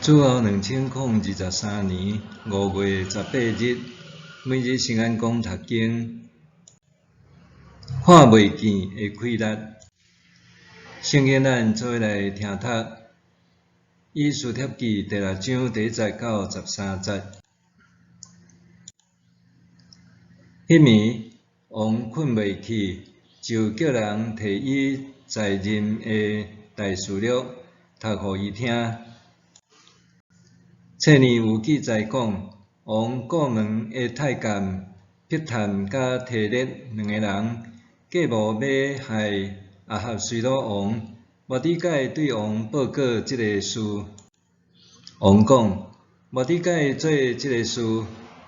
主後2023年5月18日，每日聖安公讀經，看袂見的氣力。聖經咱做伙來聽讀《以斯帖記》第六章第一節到13節。彼暝王睏袂去，就叫人提伊在任的大事錄讀予伊聽。冊內有記載講，王顧問的太監畢探佮提列兩个人計謀欲害亞哈隨魯王。末底改對王報告這个事。王講：末底改做這个事，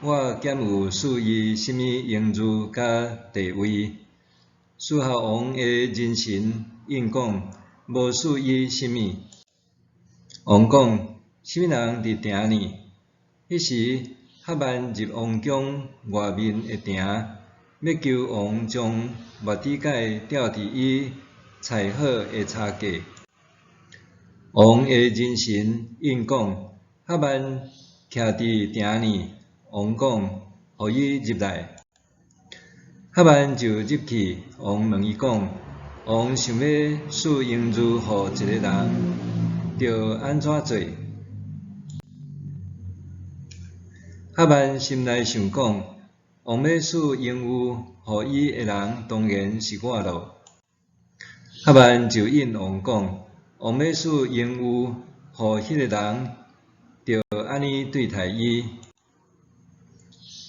我敢有賜伊啥物榮譽佮地位？事後王的人臣應講：無賜伊啥物。王講：啥物人佇埕呢？彼時，哈曼入王宮外面的埕，欲求王將末底改吊佇伊裁好的柴架。王的人臣應講：哈曼徛佇埕呢。王講：予伊入來。哈曼就入去，王問伊講：王想欲賜榮譽予一个人，著按怎做？哈曼心內想講：王欲賜榮譽予伊的人，當然是我囉。哈曼就應王講：王欲賜榮譽予彼个人，著按呢對待伊。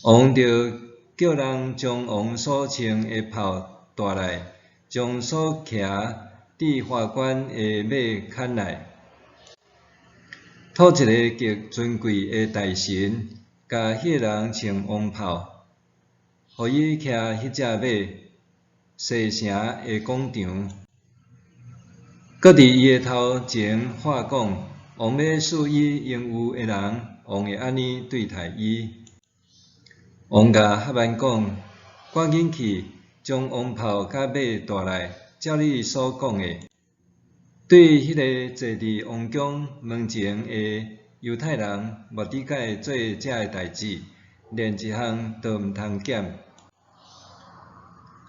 王就叫人將王所穿的袍帶來，將所騎戴華冠的馬牽來，討一个極尊貴的大臣，共彼个人穿王袍，予伊騎彼隻馬，西城的廣場。閣佇伊的頭前喊講：王欲賜伊榮譽的人，王會按呢對待伊。王共哈曼講：趕緊去，將王袍佮馬帶來，照你所講的。對彼个坐佇王宮門前的猶太人末底改做這个代誌，連一項都毋通減。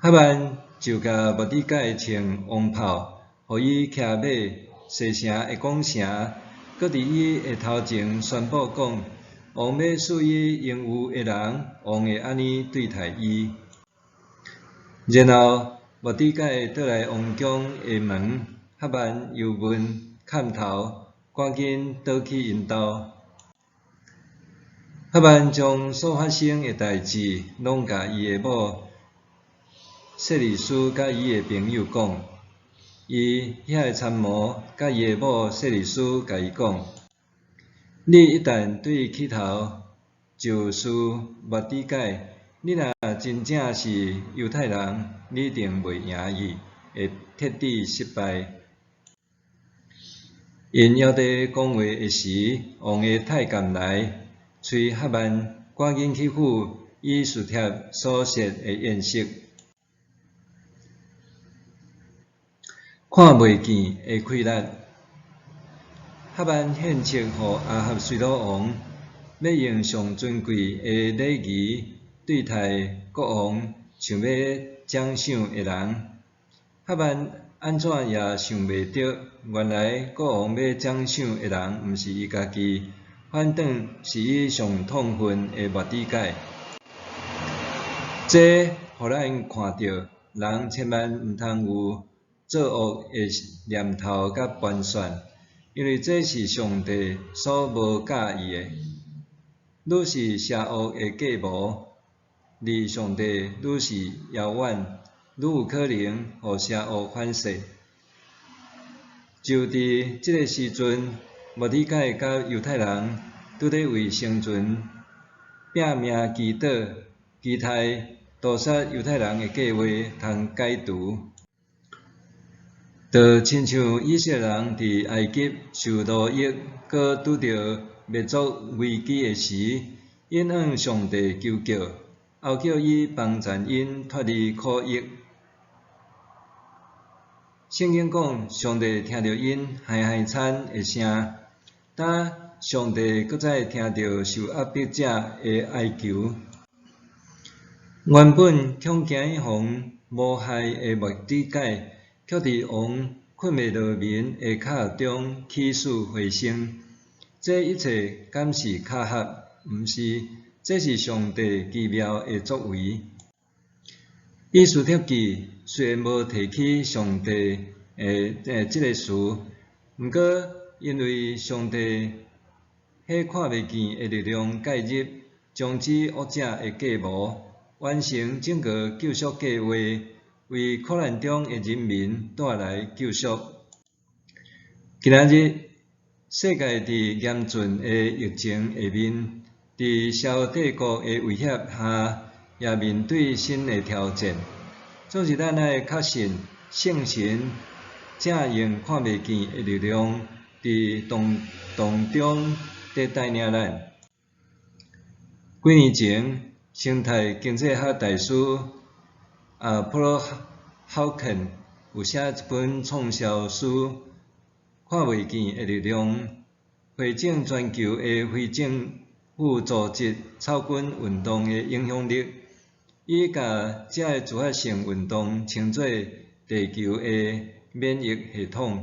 哈曼就共末底改穿王袍，予伊騎馬，西城的廣場，閣佇伊的頭前宣布講：王欲賜伊榮譽的人，王會按呢對待伊。然後末底改倒來王宮的門，哈曼又問崁頭，趕緊倒去𪜶兜。哈曼將所發生的代誌，攏共伊的某細利斯佮伊的朋友講。伊遐个參謀佮伊的某細利斯共伊講：你一旦對起頭就事末底改，你若真正是猶太人，你一定袂贏伊，會徹底失敗。𪜶猶佇講話的時，王的太監來，催哈曼趕緊去赴以斯帖所設的宴席。看袂見的氣力。哈曼獻策予亞哈隨魯王，欲用上尊貴的禮儀對待國王想欲獎賞的人。哈曼按怎也想袂著，原來國王欲獎賞的人毋是伊家己，反轉是伊上痛恨的末底改。這予咱看著，人千萬毋通有作惡的念頭佮盤算，因為這是上帝所無佮意的。愈是邪惡的計謀，離上帝愈是遙遠，愈有可能予邪惡反噬。就佇這个時陣，末底改佮猶太人拄咧為生存拚命祈禱，期待屠殺猶太人的計劃通解除。就親像以色列人佇埃及受奴役，閣拄著滅族危機的時，𪜶向上帝求告，哀求伊幫贊𪜶脫離苦役。聖經講，上帝聽著𪜶哀哀慘的聲，今上帝閣再聽著受壓迫者的哀求。原本恐驚予謀害的末底改，卻佇王睏袂落眠的跤中起死回生。這一切敢是巧合？毋是，這是上帝奇妙的作為。以斯帖記雖然無提起上帝的這個詞，毋過因為上帝彼看袂見的力量介入，終止惡者的計謀，完成整個救贖計劃，為苦難中的人民帶來救贖。今仔日，世界佇嚴峻的疫情下面，佇小帝國的威脅下，也面對新的挑戰。總是咱愛確信聖神正用看袂見的力量，佇動盪中佇帶領咱。幾年前，生態經濟學大師保羅浩肯有寫一本暢銷書《看袂見的力量》，匯總全球的非政府組織草根運動的影響力，伊共這个自發性運動稱做地球的免疫系統。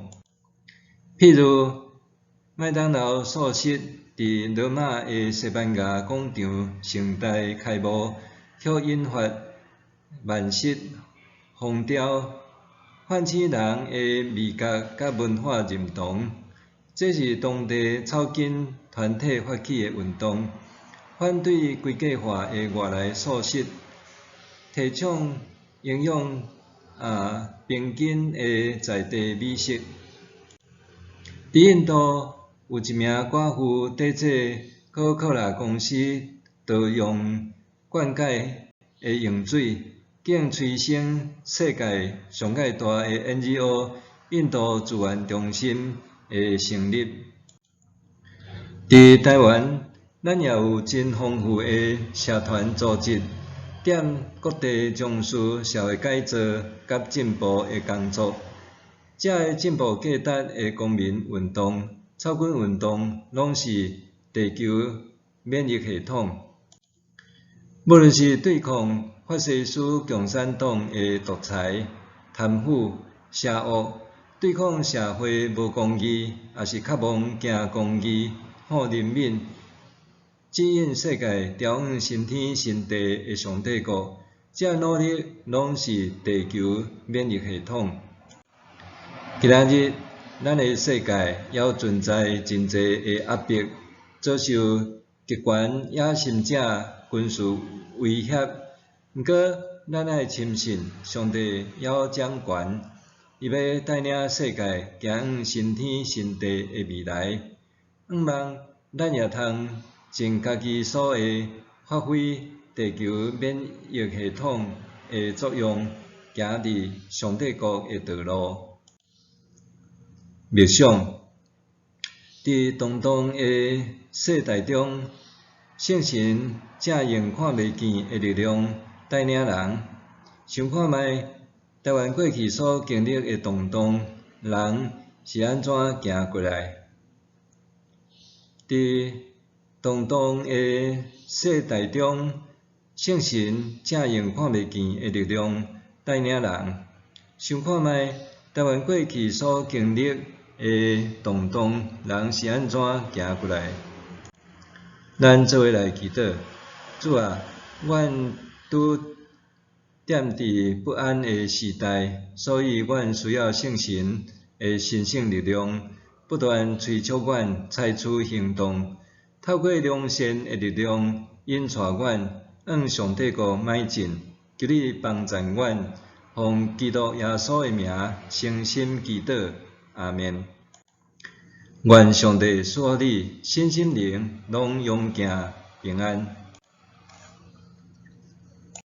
譬如麥當勞素食佇羅馬的西班牙廣場盛大開幕，卻引發慢食風潮，喚醒人的味覺佮文化認同。這是當地草根團體發起的運動，反對規格化的外來素食，提倡營養平均的在地美食。佇印度，有一名寡婦佇製可口可樂公司盜用灌溉的用水，竟催生世界上蓋大的 NGO 印度資源中心的成立。佇台灣，咱也有真豐富的社團組織，踮各地從事社會改造佮進步的工作。這个進步價值的公民運動、草根運動，攏是地球免疫系統。無論是對抗法西斯共產黨的獨裁、貪腐、邪惡，對抗社會無公義，抑是渴望行公義、予人民，指引世界朝向新天新地的上帝國，這努力攏是地球免疫系統。今仔日，咱的世界猶存在真濟的壓迫，遭受極權野心者軍事威脅。毋過，咱愛深信上帝猶掌權，伊欲帶領世界行向新天新地的未來。向望咱也通盡家己所會，發揮地球免疫系統的作用，行佇上帝國的道路。默想，佇動盪的世代中，聖神正用看袂見的力量帶領人。想看覓台灣過去所經歷的動盪，人是按怎行過來？佇動盪的世代中，聖神正用看袂見的力量帶領人。想看覓台灣過去所經歷的動盪，人是按怎行過來？咱做伙來祈禱。主啊，阮拄踮佇不安的時代，所以阮需要聖神的神聖力量，不斷催促阮採取行動，透過良善的力量引帶阮向上帝國邁進。求你幫贊阮，奉基督耶穌的名，誠心祈禱，阿們。願上帝賜福你，身心靈攏勇健平安。